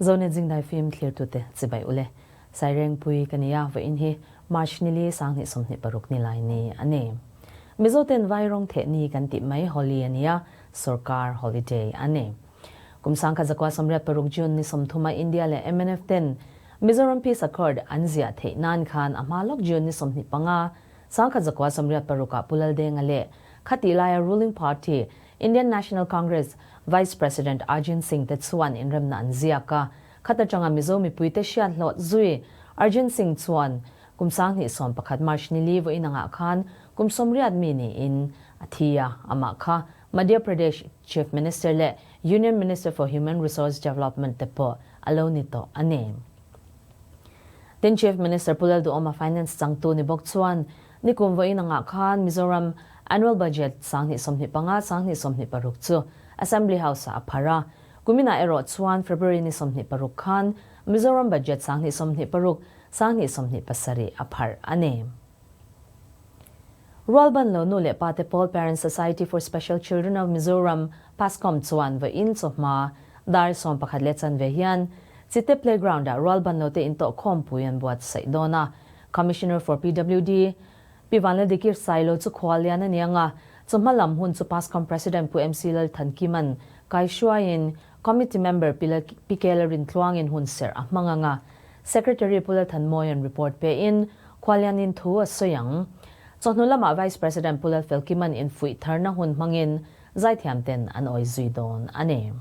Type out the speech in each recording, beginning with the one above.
Zonet Zingdai Film thlirtute chibai ule. Sairengpui ka nia vawiin hi March nili 2026 ni lai ni a ni. Mizoten vai rawng theh ni kan tih mai Holi a nia, sorkar holiday a ni. Kum 1986 June ni 30 a India leh mnf ten Mizoram Peace Accord an ziah theih nan khan a hma lawk June ni 25 1986 ah Pu Laldenga leh khatih laia ruling party Indian National Congress Vice President Arjun Singh te chuan inremna an ziak a, khat atanga Mizo mipuite hriat hlawh zui Arjun Singh chuan kum 2011 March ni li vawiin angah khan kum 80 mi niin a thi a, amah kha Madhya Pradesh Chief Minister leh Union Minister for Human Resource Development te pawh a lo ni tawh a ni. Tin, Chief Minister Pu Lalduhawma Finance changtu ni bawk chuan nikum vawiin angah khan Mizoram Annual Budget 2025, 2026 chu Assembly House-ah a phar a. Kuminah erawh chuan February ni 26 khan Mizoram Budget 2026, 2027 a pharh a ni. Rualban lo nu leh pa te pawl Parents Society for Special Children of Mizoram, PASCOM, chuan vawiin chawhma dar 11 leh chanve hian Chite Playground ah Rualban lo te intawhkhawmpui an buatsaih dawn a. Commissioner for PWD, Pi Vanladikir Sailo chu khua lian a ni ang a, chawhma lam hun chu PASCOM President Pu MC Lalthankima'n kaihruaiin Committee Member Pi Pi Kela Rintluangin hun serh a hmang ang a. Secretary Pu Lalthanmawia'n report pein Khualianin thu a sawi ang. Chawhnu lamah Vice President Pu Lalfelkima'n infuih tharna hun hmangin zaithiam ten an awi zui dawn a ni.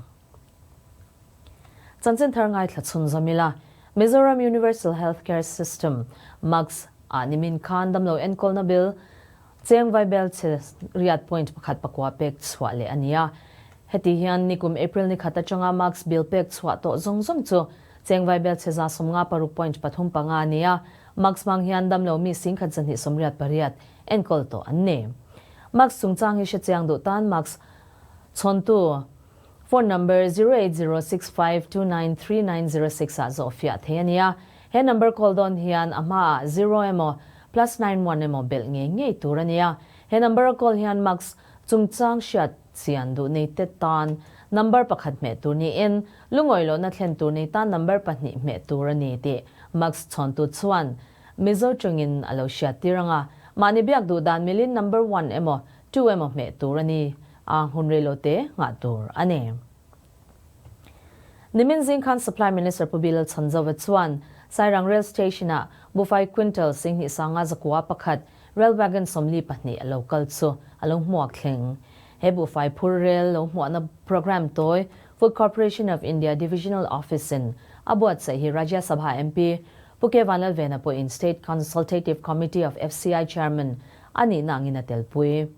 Chanchin thar ngaithla chhun zawm ila, Mizoram Universal Health Care System, MUGS, ah nimin khan damlo enkawlna bill cheng vaibel chhe riat point pakhat pakua pek chhuah leh a ni a. Heti hian nikum April ni khat atanga MUGS bill pek chhuah tawh zawng zawng chu cheng vaibel chhe 56 point pathum panga a ni a. MUGS hmang hian damlo mi 1288 enkawl tawh an ni. MUGS chungchang hi hrechiang duh tan MUGS chhawntu phone number 0806529390 ah zawh fiah thei a ni a. He number call dawn hian a hmaah zero emaw plus nine one emaw belh ngei ngei tur a ni a. He number a call hian MUGS chungchang hriat chian duh nei te tan number pakhat hmeh tur niin lungawi lohna thlen tur nei tan number pahnih hmeh tur a ni tih MUGS chhawntu chuan Mizo tawngin a lo hriat tir ang a. Mahni biak duh dan milin number one emaw two emaw hmeh tur a ni a, hun reilo te nghah tur a ni. Nimin zing khan Supply Minister Pu Bilal Chhanzova chuan Sairang Rail Station-ah Bufai Quintal 2901 Rail Wagon 42 a lo kal chu a lo hmuak thleng. He buhfai phur rel lo hmuahna programme tawi Food Corporation of India Divisional Office-in a buatsaih hi Rajya Sabha MP Pu K Vanlalvena pawhin State Consultative Committee of FCI Chairman a nihna angin a telpui.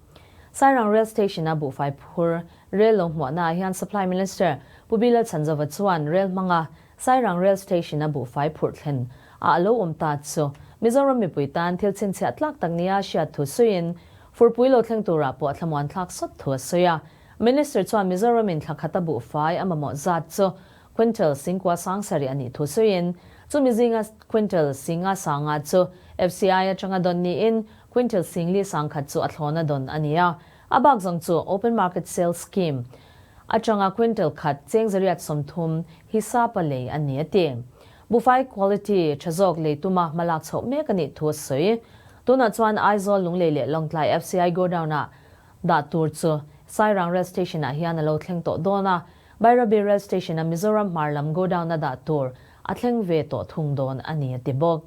Sairang Rail Station-a buhfai phur rel lo hmuahnaah hian Supply Minister Pu Bilal Chhanzova chuan rel hmanga Sairang Rail Station-a buhfai phurh thlen a a lo awm ta chu Mizoram mipui tan thil chhinchhiah tlak tak nia hriat thu sawiin furpui lo thleng turah pawh a thlamuan thlak sawt thu a sawi a. Minister chuan Mizoramin thla khata buhfai a mamawh zat chu quintal singkua sangsarih a nih thu sawiin chumi zinga quintal singa sanga chu FCI atanga dawn niin quintal singli sangkhat chu a thlawna dawn a ni a. A bak zawng chu Open Market Sales Scheme atanga quintal khat cheng 130 hi sapa lei a ni a ti. Buhfai quality tha zawk lei tuma hmalak chhoh mek a nih thu a sawi. Tunah chuan Aizawl Lunglei leh Lawngtlai FCI Godown-ah dah tur chu Sairang Rail Station-ah hian a lo thleng tawh dawn a, Bairabi Rail Station-a Mizoram hmar lam Godown-a dah tur a thleng ve tawh thung dawn a ni a ti bawk.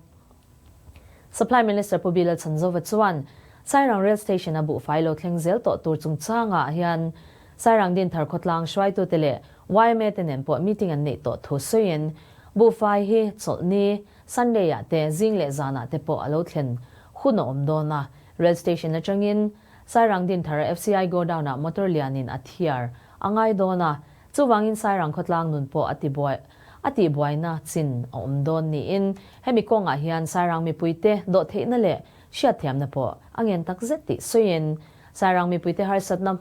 Supply Minister Pu Bilal Chhanzova chuan Sairang Rail Station-a buhfai lo thleng zel tawh tur chungchangah hian Sairang Dinthar khawtlang hruaitute leh yma te nen pawh meeting an neih tawh thu sawiin buhfai hi chawlhni, Sunday-ah te, zing leh zanah te pawh a lo thlen hun a awm dawn a. Rail Station atangin Sairang Dinthar FCI Godown-ah motor lianin a thiar a ngai dawn a, chuvangin Sairang khawtlang nun pawh a tibuai a tihbuaina chin a awm dawn niin hemi kawngah hian Sairang mipuite dawhtheihna leh hriatthiamna pawh a ngen tak zet tih sawiin Sairang mipuite harsatna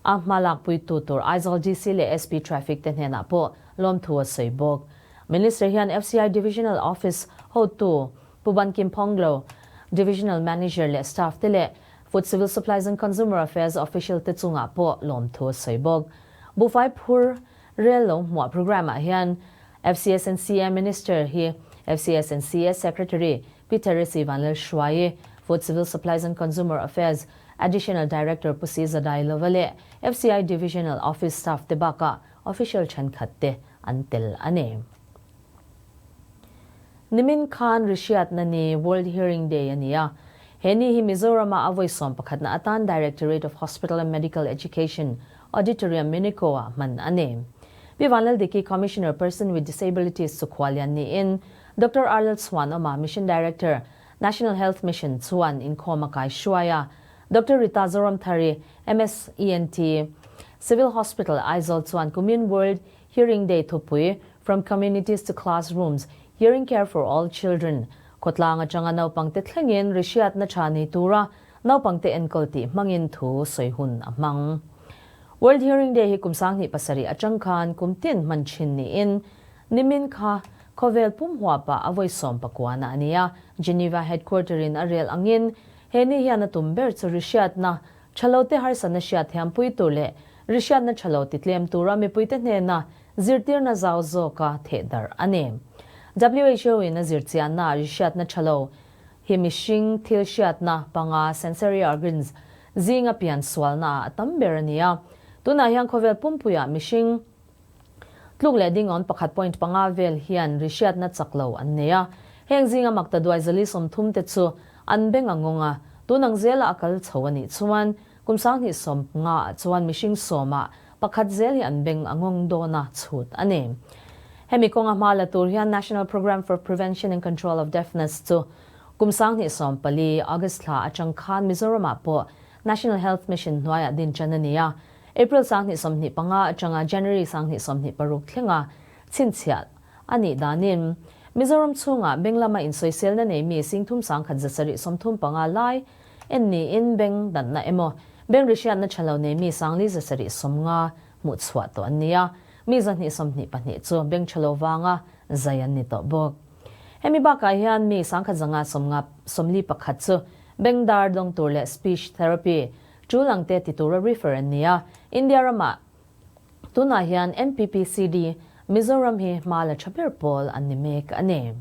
a hmalakpuitu tur Aizawl DC leh SP Traffic te hnenah pawh lawmthu a sawi bawk. Minister hian FCI Divisional Office hotu Pu Bankim Phonglo, Divisional Manager leh staff te leh Food Civil Supplies and Consumer Affairs official te chungah pawh lawmthu a sawi bawk. Buhfai phur rel lo hmuah programme ah hian FCS and CA Minister hi FCS and CA Secretary Pi Teresi Vanlalhruaii, Food Civil Supplies and Consumer Affairs Additional Director Pu Si Zadailova leh FCI Divisional Office staff te bakah official thenkhat te an tel a ni. Nimin khan Rihriatna ni, World Hearing Day, a ni a. He ni hi Mizorama a vawi 11na atan Directorate of Hospital and Medical Education Auditorium Minico-ah hman a ni. Pi Vanlaldiki Commissioner Person with Disabilities chu khuallian niin Doctor Arlal Chhuanawma Mission Director, National Health Mission chuan inkhawm a kai hruai a. Doctor Rita Zoramthari, MS, ENT, Civil Hospital, Aizawl chuan kumin World Hearing Day thupui, From Communities to Classrooms, Hearing Care for All Children, khawtlang atanga naupangte thlengin rihriatna tha nei tura naupangte enkawl tih hmangin thu sawi hun a hmang. World Hearing Day hi kum 2007 atang khan kum tin hman thin niin nimin kha khawvel pum huapa a vawi 19na a ni a. Geneva headquarter in a rel angin he ni hian a tum ber chu rihriatna thalo te harsatna hriat thiam pui tur leh rihriatna thalo ti tlem tura mipuite hnena zirtirna zau zawka thehdar a ni. WHO in a zirchianna rihriatna thalo hi mihring thil hriatna panga sensory organs zinga pian sualna a tam ber a ni a. Tunah hian khawvel pumpuia mihring tluk leh dingawn 1.5 vel hian rihriatna chaklo an nei a. Heng zinga makta duai 430 te chu an beng angawnga tunang zela a kal chho ani chuan kum 2050 chuan mihring sawma pakhat zel hi an beng angawng dawna chhut ani. Hemi kawnga hma la tur hian National Program for Prevention and Control of Deafness chu kum 2014 August thla atang khan Mizoramah pawh National Health Mission hnuaiah din chan ani a. April 2025 atanga January 2026 thlenga chinchhiat ani danin Mizoram chhunga benglama in soisel na nei mi singthum 1135 lai en ni in beng dan na emo beng rihriat na thalo nei mi 470 mu chhuah to an nia mi 222 chu beng thalo wanga zai an ni to bawk. Hemi bakah hian mi 1051 chu bengdar dong tur leh speech therapy chulang te ti tura refer an nia. India rama tuna hian NPPCD Mizoram hi mala thaber pawl an ni mek ani.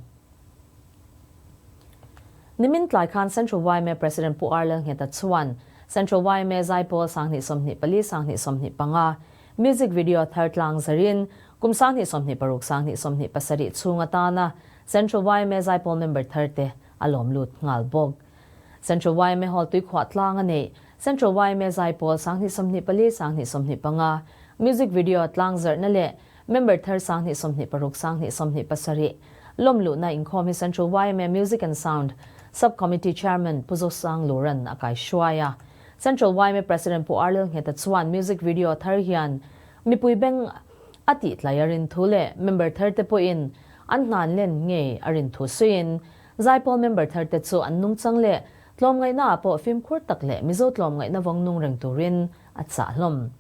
Nimin tlai khan Central YMA President Pu Arlel Ngeta chuan Central YMA Zaipawl 2024 2025 music video thar tlang zarin kum 2026 2027 chhunga tana Central YMA Zaipawl member thar te alom lut ngal bawk. Central YMA Hall tui khwa tlang ani Central YMA Zaipawl 2024 2025 music video tlang zar na le member thar 2026 2027 lomlu na inkhawm hi Central YMA Music and Sound Subcommittee Chairman Puzo Sang Loran akai shuaya. Central YMA President Pu Arlel Ngeta chuan music video thar hian mipui beng ati tlayarin thule member thar te po in an hnan len nge arin thu suin Zaipawl member thar te chu an nung chang le tlom ngai na po film khur tak le Mizo tlom ngai na wong nung reng turin a cha hlom.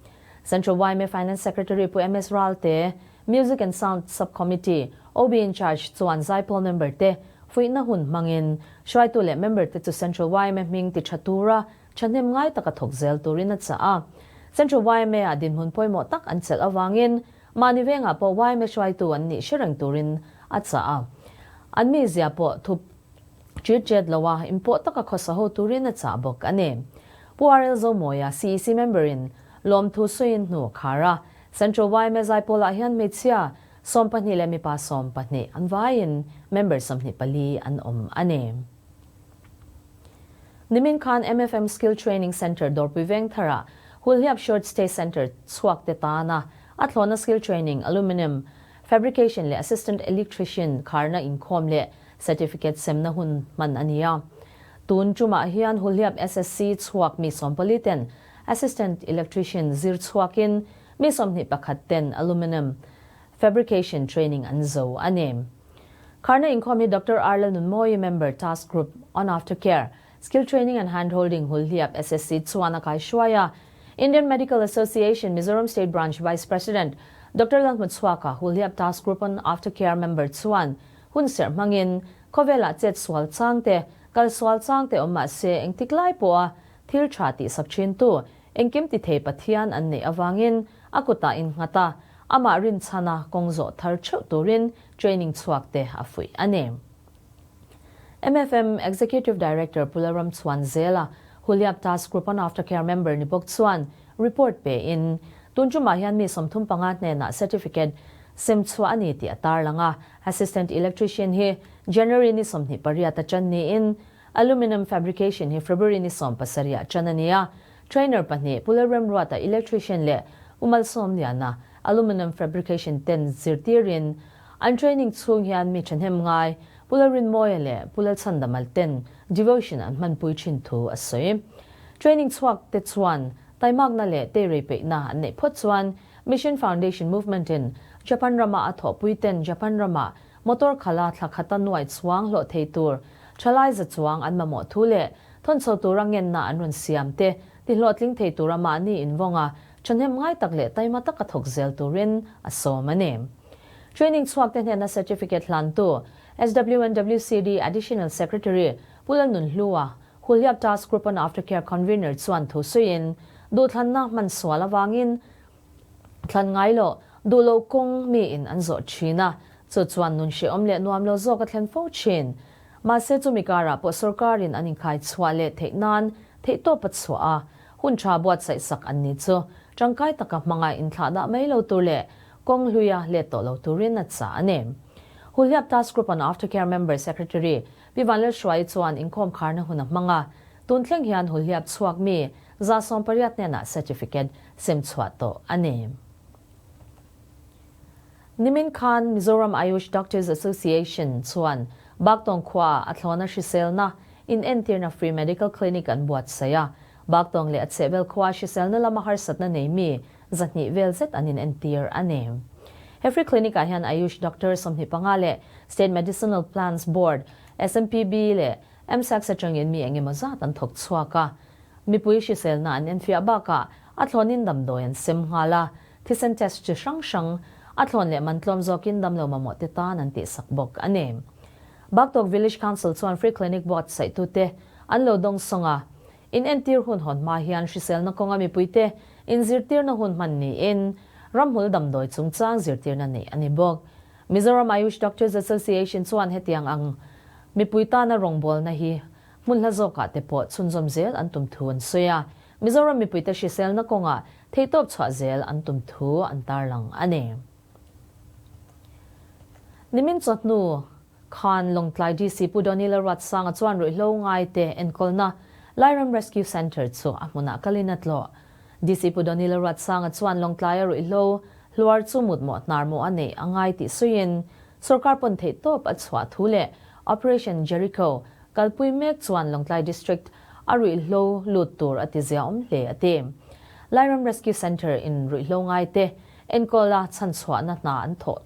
Central YMA Finance Secretary Pu MS Ralte Music and Sound Subcommittee OB in charge chuan Zaipawl member te fuina hun mangin hruai tu le member te chu Central YMA hming ti thatura thahnem ngai taka thawk zel turin a cha a. Central YMA a din hun pawimawh tak an chelh awangin mahni vengah pawh YMA hruai tu an nih hre reng turin a cha a. An mi zia pawh thup chet chet loa impawh taka khawsa ho turin a cha bawk ani. Pu RL Zomoya CEC member in lawm thu suin hnu khara Central YMA Zaipawl hian hmeichhia 12 leh mipa 12 an vaiin member 24 an awm ani. Nimin Khan MFM Skill Training Center Dorpui Vengthara Hulhiap Short Stay Center chuak te tana athlona skill training aluminum fabrication le assistant electrician kharna inkhawm le certificate semna hun man ania. Tun chuma hian Hulhiap SSC chuak mi 40 ten assistant electrician zir chuakin mi 21 ten aluminum fabrication training an zo ani. Kharna inkhawm hi Dr. Arlel Nunmoyi member task group on aftercare skill training and handholding Hulhiap SSC chuana kai shuaya. Indian Medical Association Mizoram State Branch Vice President Dr. Lalhmuchhuaka Hulhiap task group on aftercare member chuan hun ser mangin khovela chet swal changte kal swal changte omma se engtik lai po a thil tha ti sakchin tu engkim ti thei Pathian an nei awangin akuta in ngata. Amah rinchhana kawng zawh thar theuh turin training chhuak te a fuih a ni. MFM Executive Director Pu Lalramchhuan Zela, Huliap Task Group on Aftercare member ni bawk chuan report pe in, tun tumah hian mi 35 hnenah certificate sem chhuah a ni tih a tarlang a. Assistant Electrician hi January ni 28 a tan niin, Aluminum Fabrication hi February ni 17 ah tan a ni a. Trainer pahnih, Pu Lalremruata, Electrician leh Pu Malsawmliana, Aluminum Fabrication ten zirtirin an training chhung hian mi thahnem ngai Pu Lalrinmawia leh Pu Lalchhandamal ten devotion an hmanpui thin thu a sawi. Training chhuak te chuan taimakna leh teirei peihna an neih phawt chuan Mission Foundation Movement in Japan rama a thawhpui ten Japan rama motor khala thla khata nuai chuang hlawh thei tur thalai za chuang an mamawh thu leh thawnchho tura ngenna an rawn siam te tihlawhtling thei tura mahni invawng a Thahnem ngai tak leh taima taka thawk zel turin a sawm a ni. Training chhuak te hnena certificate hlantu SWNWCD Additional Secretary Pu Lalnunhlua, Hulhiap Task Group on Aftercare Convener chuan thu suiin, duhthlanna hman sual avangin thlan ngai loh, duh loh kawng miin an zawh thin a, chu chuan nun hrehawm leh nuam lo zawk a thlen fo thin. Mahse chumi karah pawh sorkarin an inkhai chhuah leh theih nan theihtawp a chhuah a, Hun tha buatsaih sak an ni chu tangkai taka hmanga inthlah dah mai lo tur leh kawng hluia let tawh lo turin a chah a ni. Hulhiap Task Group on Aftercare Member Secretary Pi Vanlalhruaii chuan inkhawm kharna hun a hmang a, tun thleng hian Hulhiap chhuak mi 180 hnenah certificate sem chhuah tawh a ni. Nimin khan Mizoram Ayush Doctors Association chuan Baktawng khuaah a thlawna hriselna inentirna Free Medical Clinic an buatsaih a. Baktawng leh a chhehvel khuaa hriselna lama harsatna nei mi 200 vel zet an inentir a ni. He Free Clinic ah hian Ayush Doctor 25 leh State Medicinal Plants Board, SMPB, leh MSACS atangin mi engemaw zat an thawk chhuak a. Mipui hriselna an enfiah bakah a thlawnin damdawi an sem nghal a. Thisen test chi hrang hrang a thlawn leh man tlawm zawkin damlo mamawh te tan an tihsak bawk a ni. Baktawk Village Council chuan Free Clinic buatsaihtute an lo dawng sawng a, inentir hun hawn hma hian hriselna kawnga mipuite inzirtirna hun hman niin ramhmul damdawi chungchang zirtirna neih a ni bawk. Mizoram Ayush Doctors Association chuan hetiang ang mipui tana rawngbawlna hi hmun hla zawkah te pawh chhunzawm zel an tum thu an sawi a. Mizoram mipuite hriselna kawngah theihtawp chhuah zel an tum thu an tarlang a ni. Nimin chawhnu khan Lawngtlai DC Pu Donny Lalruatsanga chuan ruihhlo ngaite enkawlna Lairam Rescue Centre chu a hmunah kalin a tlawh. DC Pu Donny Lalruatsanga chuan Lawngtlaia ruihhlo hluar chu mutmawh hnarmawh a neih a ngai tih sawiin sawrkar pawn theihtawp a chhuah thu leh Operation Jericho Kalpui mek chuan Lawngtlai District a ruihhlo lut tur a ti zia awm hle a ti. Lairam Rescue Centre in ruihhlo ngaite enkawl a chhanchhuahna hna an thawh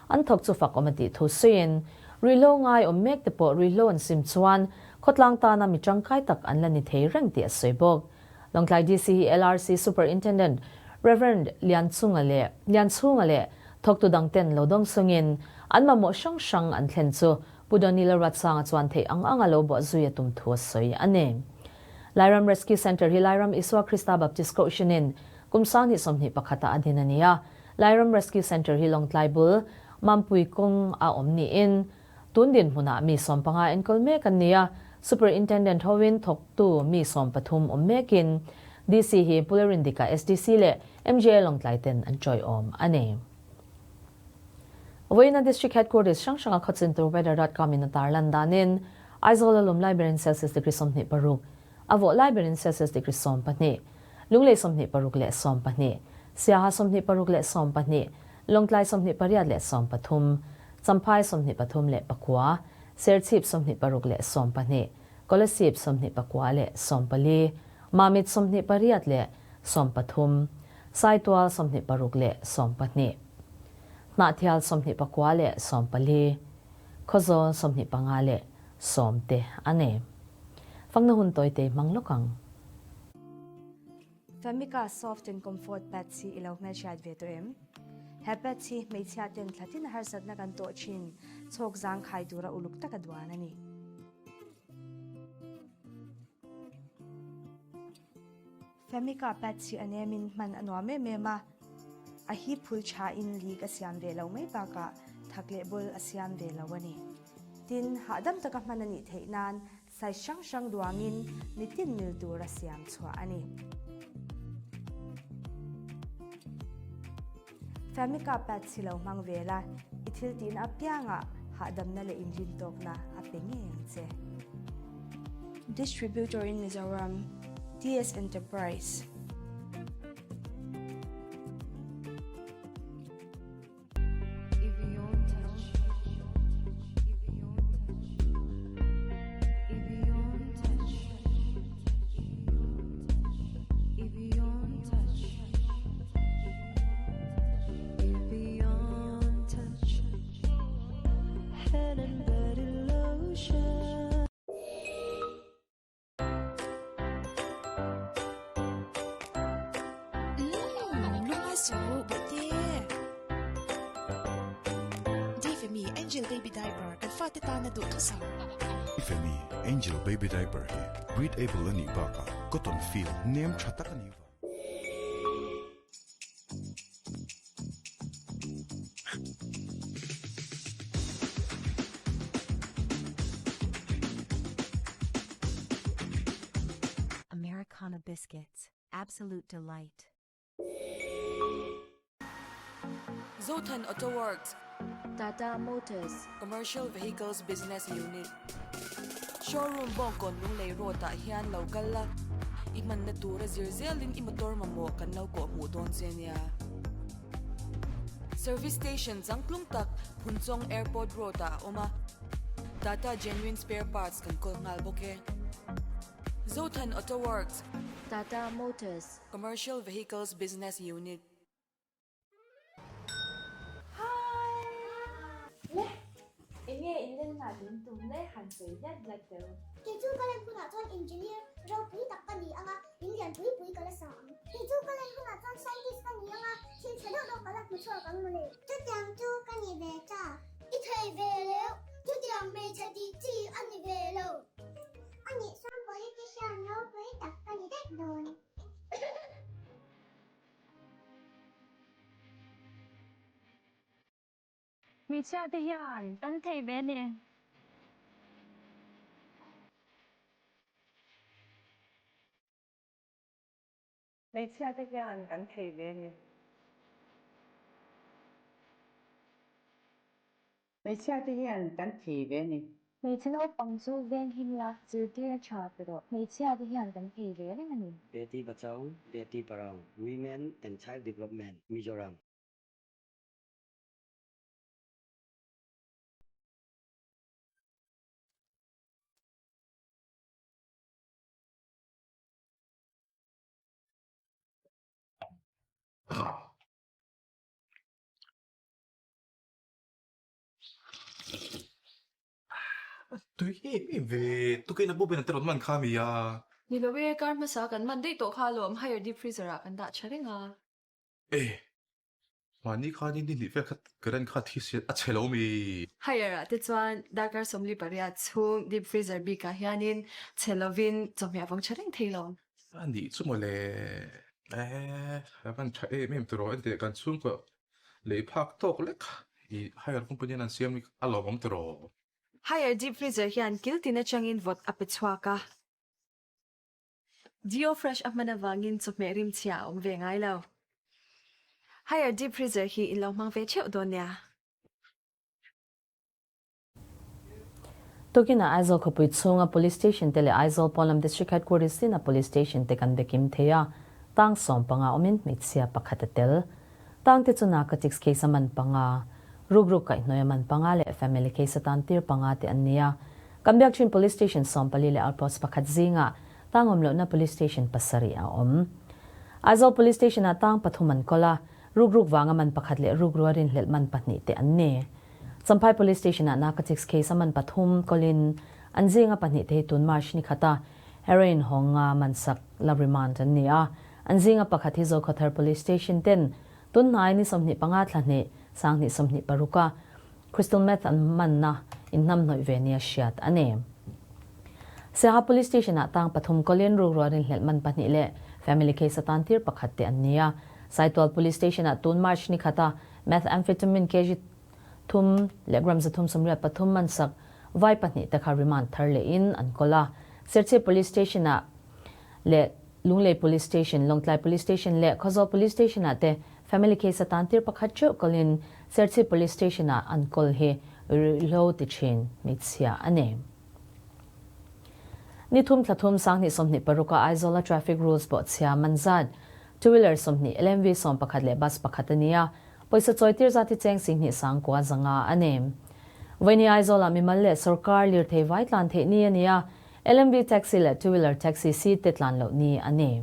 an thawk chu fak awm a tih thu sawiin, ruihhlo ngai awm mek te pawh ruihhlo an sim chuan khawtlang tana mi tangkai tak an la ni thei reng tih a sawi bawk. Lawngtlai DC hi LRC Superintendent Rev. Lianchunga leh Lianchhunga leh thawktu dangten lo dawng sungin an mamawh hrang hrang an thlen chu Pu Donila Ruatsanga chuan theih ang anga lo buah zui a tum thu a sawi a ni. Lairam Rescue Centre hi Lairam Isua Krista Baptist Kohhranin kum 2021 ah a din a ni a. Lairam Rescue Centre hi Lawngtlai bul Mampui kawng a awm niin tun dinhmunah mi 15 enkawl mek an ni a. Superintendent hoin thawktu mi 13 awm mekin DC hi Pu Lerindika SDC leh MJA Lawngtlai ten an tawiawm a ni. Vawiina District Headquarters hrang hranga khawchin tur weather.com in a tarlan danin Aizawl a lum lai berin Celsius degree 26, a vawh lai berin Celsius degree 12, Lunglei 26 leh 12, Siaha 26 leh 12, Lawngtlai 28 leh 13, Champhai 23 leh pakua, Serchhip 26 leh 12, Kolasib 24 leh 14, Mamit 28 leh 13, Saitual 26 leh 12, Hnahthial 24 leh 14, Khawzawl 25 leh 10 te a ni. Fakna hun tawite hmang lawk ang. Famika Soft and Comfort Pads hi i lo hmelhriat ve tawh em? He pads hi hmeichhia ten thlatin harsatna kan tawh thin chhawk zangkhai tura uluk taka duan a ni. Famika pads hi a nemin hman a nuam em em a. A hip phul tha in leak a siam ve lo mai bakah thak leh bul a siam ve lo a ni. Tin, hahdam taka hman a nih theih nan size hrang hrang duangin mitin mil tur a siam chhuah a ni. Famica pads hi lo hmang ve la, i thil tihna apiangah hahdamna leh inrintawkna a pe ngei ang che. Distributor in Mizoram, TS Enterprise. Angel Baby Diaper kan fate tana duh thusam. Femi Angel Baby Diaper hi breathable a nih bakah cotton feel nem tha tak a nih vang. Americana Biscuits, absolute delight. Zothan Auto Works. Tata Motors. Commercial Vehicles Business Unit. Showroom Bawngkawn Lunglei Road ah hian lo kal la, i hmanna tura zir zelin i motor mamawh kan lo kawh hmuh dawn che nia. Service Station changtlung tak Phunchawng Airport Road ah a awm a, Tata Genuine Spare Parts kan kawl nghal bawk e. Zothan Auto Works. Tata Motors. Commercial Vehicles Business Unit. Hi! Le! Enge in len hna din tum le han sawi hlat hlat teh u. Kei chu ka len hunah chuan engineer ropui tak ka ni ang a, in lian pui pui ka la sa ang. Kei chu ka len hunah chuan scientist ka ni ang a, thil tha deuh deuh ka la hmu chhuak ang mawle. Chutiang chu ka ni ve ta. I thei ve leu, chutiang hmeichhe tih chi a ni ve lo. A nih chuan politician ropui tak ka ni daih dawn. Hmeichhia te hian kan thei ve ni. Hmeichhia te hian kan thei ve ni. Hmeichhia te hian kan thei ve ni. Hmeichhe naupang chu veng him la, zirtir a tha pe rawh. Hmeichhia te hian kan thei ve reng a ni. Beti Bachao, Beti Padhao, Women and Child Development, Mizoram. Tui em em ve, tukin a bu ben a te rawn man kha mi a. Ni lo e, kar hmasa kan man daih tawh kha alawm, higher deep freezer ah kan dah tha reng a. E, mahni khan in ni vel kha current kha thi si a chhe lo mi. Higher ah te chuan darkar 48 chhung deep freezer bik ah hianin chhe lovin chawhmeh a vawng tha reng thei lo. A nih chu mawle, e, a van tha em em tiraw enteh kan chhungkaw Lei phak tawk lek i hire company an siam hi a lawmawm tiraw? Hire deep freezer hian kil tin atangin vawt a pe chhuak a. Dio fresh a hman avangin chawhmeh rim chhia a awm ve ngai lo. Hire deep freezer hi in lo hmang ve theuh dawn nia. Tukinah Aizawl khawpui chhunga Police Station te leh Aizawl pawnlam District Headquarters ina Police Station te kan bekim thei a, tang 15 awmin hmeichhia pakhat a tel. Tang te chu Narcotics case a man panga, rukruk kaihhnawih a man panga leh Family case atan tir panga te an ni a. Kan biak thin Police Station 14 leh Outpost pakhat zingah tang awm lohna Police Station pasarih a awm. Aizawl Police Station ah tang pathum an kawl a, rukruk vanga man pakhat leh rukrua rinhlelh man pahnih te an ni. Champhai Police Station ah narcotics case a man pathum kawlin an zinga pahnih te hi tun March ni khata heroin hawnga man sak la remand an ni a. An zinga pakhat hi Zokhawthar Police Station ten tun hnai ni 25 thla hnih 2026 a crystal meth an manna inhnamhnawih ve nia hriat a ni. Siaha Police Station ah tang pathum kawlin rukruah rinhlelh man pahnih leh family case atan tir pakhat te an ni a. Saitual Police Station-ah tun March ni khata Methamphetamine kg thum leh gram 383 man sak vai pahnih te kha remand thar lehin an kawl a. Serchhip Police Station-ah leh Lunglei Police Station, Lawngtlai Police Station leh Khawzawl Police Station-ah te family case atan tir pakhat theuh kawlin Serchhip Police Station-ah an kawl hi ruihhlo ti thin hmeichhia a ni. Ni thum thla thum 2026 a Aizawl-a traffic rules pawh chhia man zat, two wheeler 20, LMV 11 leh bus pakhat a ni a, pawisa chawi tir zat hi cheng 20 sangkua zanga a ni. Vawiini Aizawl-ah mimal leh sorkar lirthei vai tlan theih ni a ni a, LMV taxi leh two wheeler taxi seat te tlan loh ni a ni.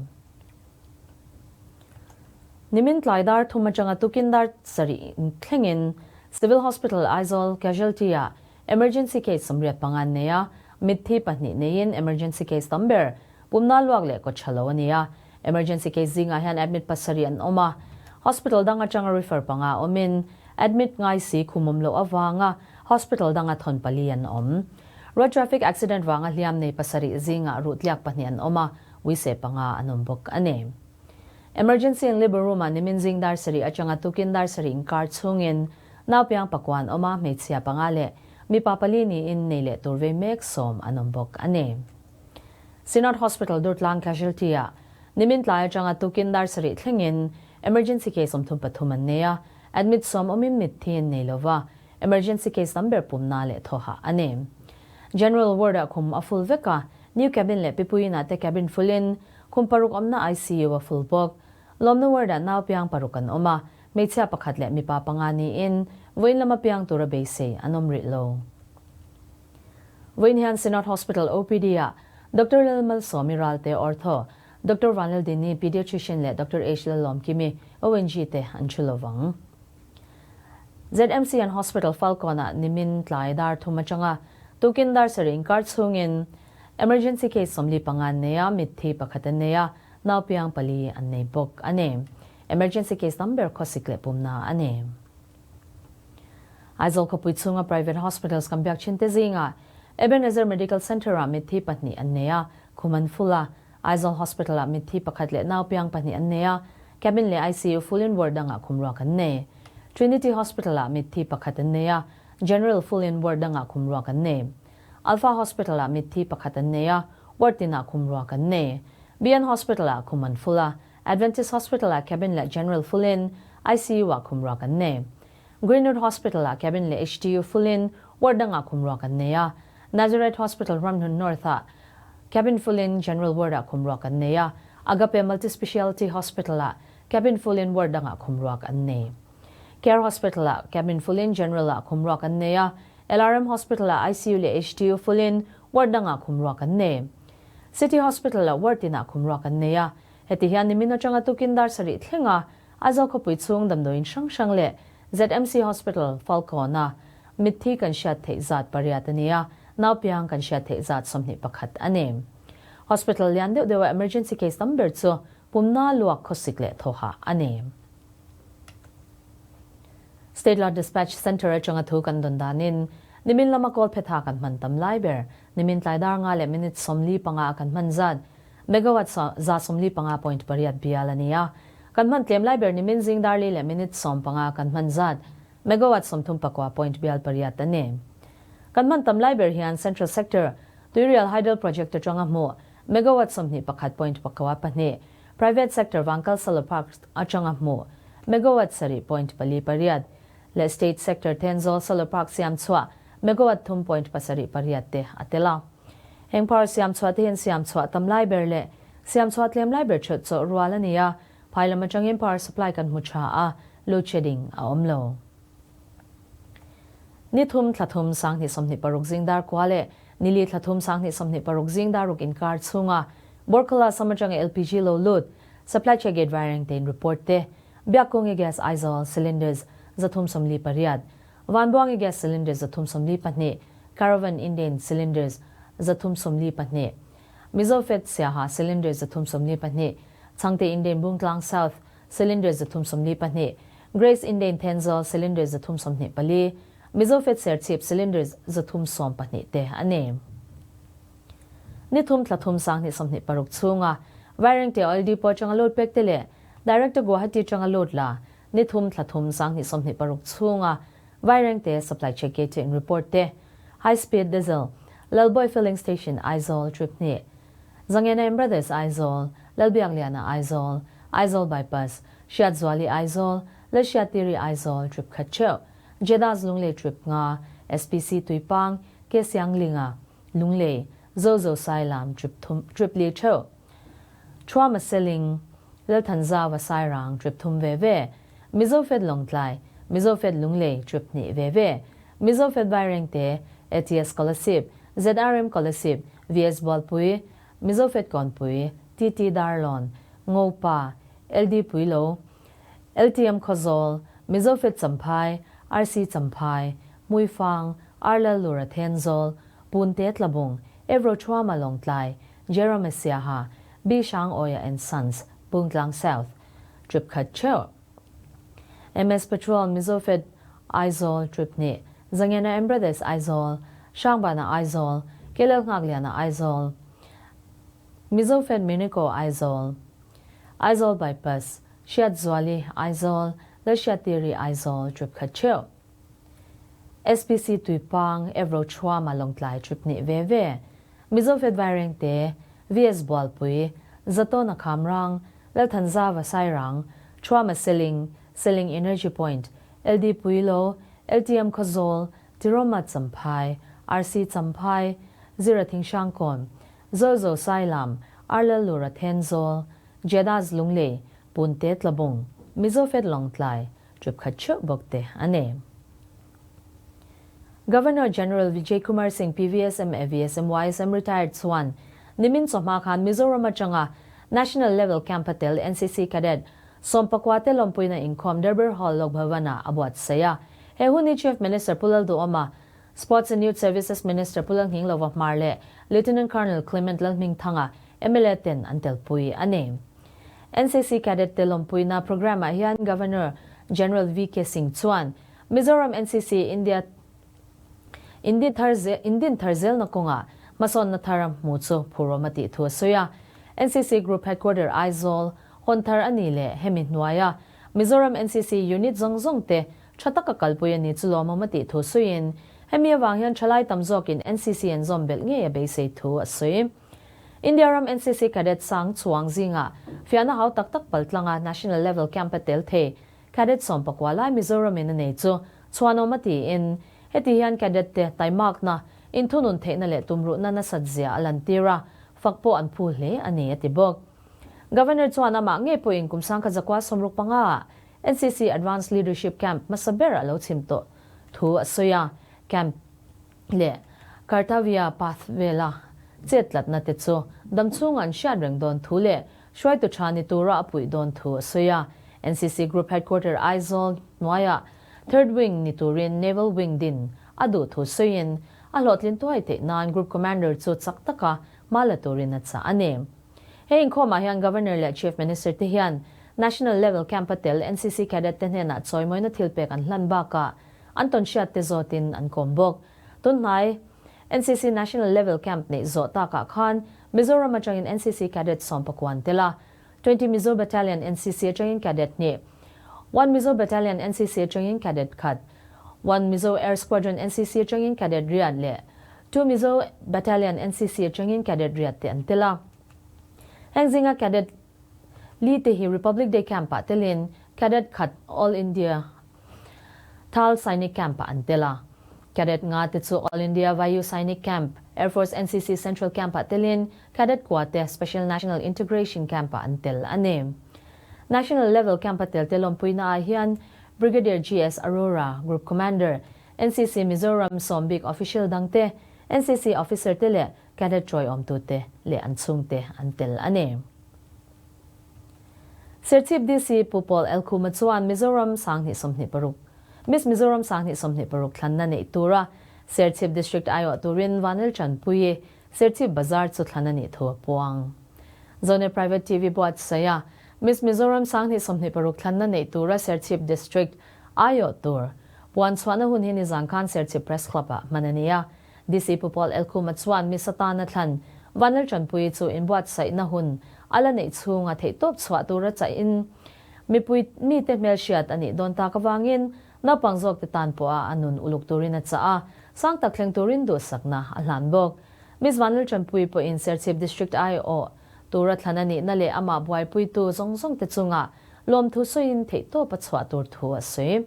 Nimin tlai dar thum atanga tukin dar sarih thlengin Civil Hospital Aizawl Casualty ah Emergency case 85 an nei a, mitthi pahnih neiin emergency case tam ber pumna luak leh kaw tha lo a ni a. Emergency case zingah hian admit pasarih an awm a, hospital dang atanga refer panga awmin admit ngai si khum awm loh avanga hospital danga thawn pali an awm. Road traffic accident vanga hliam nei pasarih zingah ruhtliak pahnih an awm a, uise panga an awm bawk a ni. Emergency and Labour Room-ah nimin zing dar sarih atanga tukin dar sarih inkar chhungin naupiang pakua an awm a, hmeichhia panga leh mipa pali niin nei leh tur vei mek sawm an awm bawk a ni. Synod Hospital Durtlang Casualty-ah nimin tlai atanga tukin dar sarih thlengin emergency case 33 an nei a, admit sawm awmin mitthi an nei lova, emergency case tam ber pumna leh thawhah a ni. General Ward-ah khum a full vek a, new cabin leh pipuiinah te cabin full-in Khum paruk awmna ICU a full bawk. Lawmna ward-ah nau piang paruk an awm a, hmeichhia pakhat leh mipa panga niin vawiin lama piang tura beisei an awm rih lo. Vawiin hian Synod Hospital OPD-ah Doctor Lalmalsawmi Ralte, Ortho, Doctor Vanlaldini, Pediatrician leh Doctor H Lalawmkimi, ONG te an thu lovang. ZMC an Hospital Falkawn-ah nimin tlai dar thum atanga tukin dar sarih inkar chhungin Emergency case 45 an nei a, mitthi pakhat an nei a, naupiang pali an nei bawk a ni. Emergency case tam ber khawsik leh pumna a ni. Aizawl khawpui chhunga private hospitals kan biak thin te zingah Ebenezer Medical Centre-ah mitthi pahnih an nei a, khum an full a, Aizawl Hospital-ah mitthi pakhat leh naupiang pahnih an nei a, cabin leh ICU full in ward dangah khum ruak an nei. Trinity Hospital-ah mitthi pakhat an nei a, general full in ward dangah khum ruak an nei. Alpha Hospital-ah mitthi pakhat an nei a, ward tinah khum ruak an nei. BN Hospital-ah khum an full a, Adventist Hospital-ah cabin leh general full in ICU-ah khum ruak an nei. Greenwood Hospital-ah cabin leh HTU full in ward dangah khum ruak an nei a, Nazareth Hospital Ramhlun North-ah cabin full in general ward-ah khum ruak an nei a, Agape Multispeciality Hospital-ah cabin full in ward dangah khum ruak an nei. Care Hospital-ah cabin full in general-ah khum ruak an nei a, LRM Hospital-ah ICU leh HTU full in ward dangah khum ruak an nei. City Hospital-ah ward tinah khum ruak an nei a, heti hian nimin atanga tukin dar sarih thlenga Aizawl khawpui chhung damdawiin hrang hrang leh ZMC Hospital, Falkawn-a mitthi kan hriat theih zat pariat a ni a, naupiang kan hriat theih zat 21 a ni. Hospital lian deuh deuha emergency case tam ber chu pumna luak khawsik leh thawhah a ni. State Law Dispatch Centre atanga thu kan dawn danin nimin lama kawl phetha kan hman tam lai ber, nimin tlai dar nga leh minute 45 a kan hman zat, megawatt 145.8 bial a ni a. Kan hman tlem lai ber nimin zing dar li leh minute 15 kan hman zat, megawatt 39 point bial pariat a ni. Kan hman tam lai ber hian Central Sector, Tuirial Hydel Project atanga hmuh, megawatt 21.42, Private Sector Vangkal Solar Park atanga hmuh, megawatt 7.48 leh State Sector Thenzawl Solar Park siam chhuah, megawatt 3.78 te a tel a. Heng power siam chhuah te hian siam chhuah tam lai ber leh siam chhuah tlem lai ber theuh chawh rual a ni a, phai lam atangin power supply kan hmu tha a, load shedding a awm lo. Ni thum thla thum 2026 zing dar kua leh ni li thla thum 2026 zing dar ruk inkar chhunga Borkhala sam atanga LPG lo lut, supply check gate vaireng tein report te, Biakkungi gas Aizawl cylinders 348, Vanbuangi gas cylinders 342, Caravan Indane cylinders 342, Mizofed Siaha cylinders 342, Chhangte Indane Bungtlang South cylinders 342, Grace Indane Thenzawl cylinders 324, Mizofed Serchhip cylinders 312 te a ni. Ni thum thla thum 2026 chhunga Vairengte Oil Depot atanga load pek te leh Director Guwahati atanga lut la ni thum thla thum 2026 chhunga Vairengte supply check gate in report te High Speed Diesel Lalbawih Filling Station Aizawl trip hnih Zangena and Brothers Aizawl Lalbiakliana Aizawl Aizawl Bypass Hriatzuali Aizawl Lalhriattiri Aizawl trip khat theuh Jedaz Lunglei trip nga SPC Tuipang Kesianglinga Lunglei Zozo Sailam trip thum trip li theuh Thuama Seling Lalthanzauva Sairang trip thum ve ve Mizo Fed Lawngtlai Mizo Fed Lunglei trip hnih ve ve Mizo Fed Vairengte ATS Kolasib ZRM Kolasib VS Bualpui Mizo Fed Kawnpui TT Darlawn Ngopa LD Puilo LTM Khawzawl Mizo Fed Champhai RC Champhai Hmuifang Arlal Lura Thenzawl Punte Tlabung Evro Thuama Lawngtlai Jerome Siaha B Hrang Awia and Sons Bungtlang South Trip khat theuh MS Patrol Mizo Fed Aizawl Trip hnih Zangena and Brothers Aizawl Hrangbana Aizawl Kelel Nghakliana Aizawl Mizo Fed Minico Aizawl Aizawl Bypass Hriatzuali Aizawl Lalhriattiri Aizawl Trip khat theuh SPC Tuipang Evro Thuama Lawngtlai Trip hnih ve ve Mizo Fed Vairengte VS Bualpui Zatawna Khamrang Lalthanzava Sairang Thuama Seling Seling Energy Point LD Puilo LTM Khawzawl Tiroma Champhai RC Champhai Zira Thinghrangkawn Zawlzo Sailam Arlal Lura Thenzawl Jedaz Lunglei Punte Tlabung Mizo Fed Lawngtlai Trip khat theuh bawk te a ni. Governor General Vijay Kumar Singh PVSM AVSM YSM Retired chuan nimin chawhma khan Mizoram atanga National Level Camp a tel NCC Cadet sawmpakua te lawmpuina inkhawm Durbar Hall Lok Bhavan-ah a buatsaih a. He hun hi Chief Minister Pu Lalduhawma, Sports and Youth Services Minister Pu Lalnghinglova Hmar leh Lieutenant Colonel Clement Lalhmingthanga mla ten an telpui a ni. NCC Cadet te lawmpuina programme-ah hian Governor General VK Singh chuan Mizoram NCC India Indi thar Indin thar zelna kawngah hmasawnna thar a hmu chu phurawm a tih thu a sawi a. NCC Group Headquarter Aizawl hawn thar a ni leh hemi hnuaia Mizoram NCC Unit zawng zawng te tha taka kalpui a ni chu lawmawm a tih thu sawiin hemi avang hian thalai tam zawkin NCC an zawm belh ngei a beisei thu a sawi. India ram NCC Cadet sang chhuang zingah fiahna hau tak tak paltlanga National Level Camp a tel thei Cadet sawmpakua lai Mizoram in a nei chu chhuanawm a tiin heti hian Cadet te taimakna, inthunun theihna leh tumruhna nasat zia a lantir a, fak pawh an phu hle a ni a ti bawk. Governor chuan amah ngei pawhin kum sangkhat zakua 65 ah NCC Advanced Leadership Camp hmasa ber a lo chhim tawh thu a sawi a, camp leh Kartavya Path vela chet tlatna te chu damchhunga an hriat reng dawn thu leh hruaitu tha ni tura a puih dawn thu a sawi a. NCC Group Headquarter Aizawl hnuaiah Third Wing ni turin Naval Wing din a duh thu sawiin a hlawhtlin tuai theih nan Group Commander chu chak taka hma la turin a chah a ni. He inkhawmah hian Governor leh Chief Minister te hian National Level Camp a tel NCC Cadet te hnenah chawimawina thil pek an hlan bakah an tawnhriat te zawtin an kawm bawk. Tunhnai NCC National Level Camp neih zawh takah khan Mizoram atangin NCC Cadet sawmpakuan tel a, 20 Mizo Battalion NCC atangin Cadet hnih, One Mizo Battalion NCC atangin Cadet khat, One Mizo Air Squadron NCC atangin Cadet riat leh Two Mizo Battalion NCC atangin Cadet riat te an tel a. Heng zinga Cadet li te hi Republic Day Camp-ah telin Cadet khat All India Thal Sainik Camp-ah an tel a. Cadet nga te chu All India Vayu Sainik Camp, Air Force NCC Central Camp-ah telin Cadet kua te Special National Integration Camp-ah an tel a ni. National Level Camp-a tel te lawmpuina ah hian Brigadier GS Arora, Group Commander, NCC Mizoram Sawmbik Official dang te, NCC Officer te leh Cadet Troy awmtute leh an chhungte an tel a ni. Serchhip DC Pu Paul Elkhuma chuan Mizoram 2026 Miss Mizoram 2026 thlanna neih tura Serchhip District aiawh turin Vanel Chanpui Serchhip Bazar chu thlan a nih thu a puang. Zone Private TV buatsaih a Miss Mizoram 2026 thlanna neih tura Serchhip District aiawh tur puan chhuahna hun hi nizan khan Serchhip Press Club-ah hman a ni a. DC Pu Paul Elkhuma chuan Miss atana thlan Vanel Chanpui chu inbuatsaihna hun a la neih chhunga theihtawp chhuah tura chahin. Mipui mite hmelhriat a nih dawn tak avangin naupang zawkte tan pawha a nun uluk turin a chah a, sang tak thleng turin duhsakna a hlan bawk. Miss Vanlaltanpuii pawhin Serchhip District aiawh tura thlan a nihna leh amah buaipuitu zawng zawngte chunga lawmthu sawiin theihtawp a chhuah tur thu a sawi.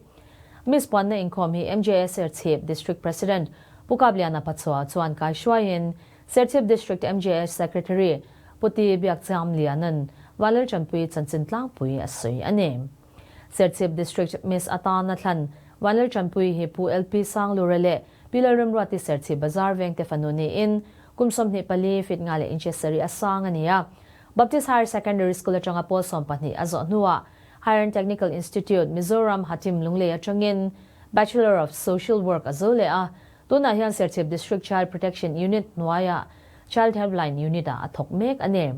Miss puanna inkhawm hi MJA Serchhip District President Pu Kapliana Pachuau chuan kaihruaiin Serchhip District MJA Secretary Pu Ti Biakcham Liana'n Vanlaltanpuii chanchin tlangpui a sawi a ni. Serchhip District Miss atana thlan Vanlaltanpuii hi Pu LP Sanglura leh Pi Lalremruati Serchhip Bazar vengte fanu niin kum 24 feet nga leh inches sarih a sang a ni a. Baptist Higher Secondary School atanga pawl 12 a zawh hnuah Higher and Technical Institute, Mizoram, Hatim Lunglei atangin Bachelor of Social Work a zo leh a. Tunah hian Serchhip District Child Protection Unit hnuaiah Child Helpline Unit-ah a thawk mek a ni.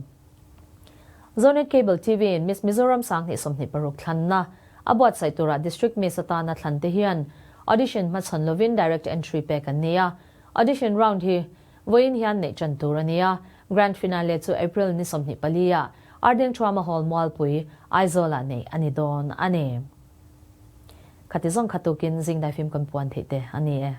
Zonet Cable TV in Miss Mizoram 2026 thlanna a buatsaih turah District Miss atana thlan te hian audition hmachhawn lovin direct entry pek an ni a. Audition round hi vawiin hian neih tan tur a ni a, Grand Finale chu April ni 24 ah Ardeng Thuama Hall Mualpui, Aizawl-ah neih a ni dawn a ni. Khati zawng kha tukin zing daifim kan puan theih te a ni e.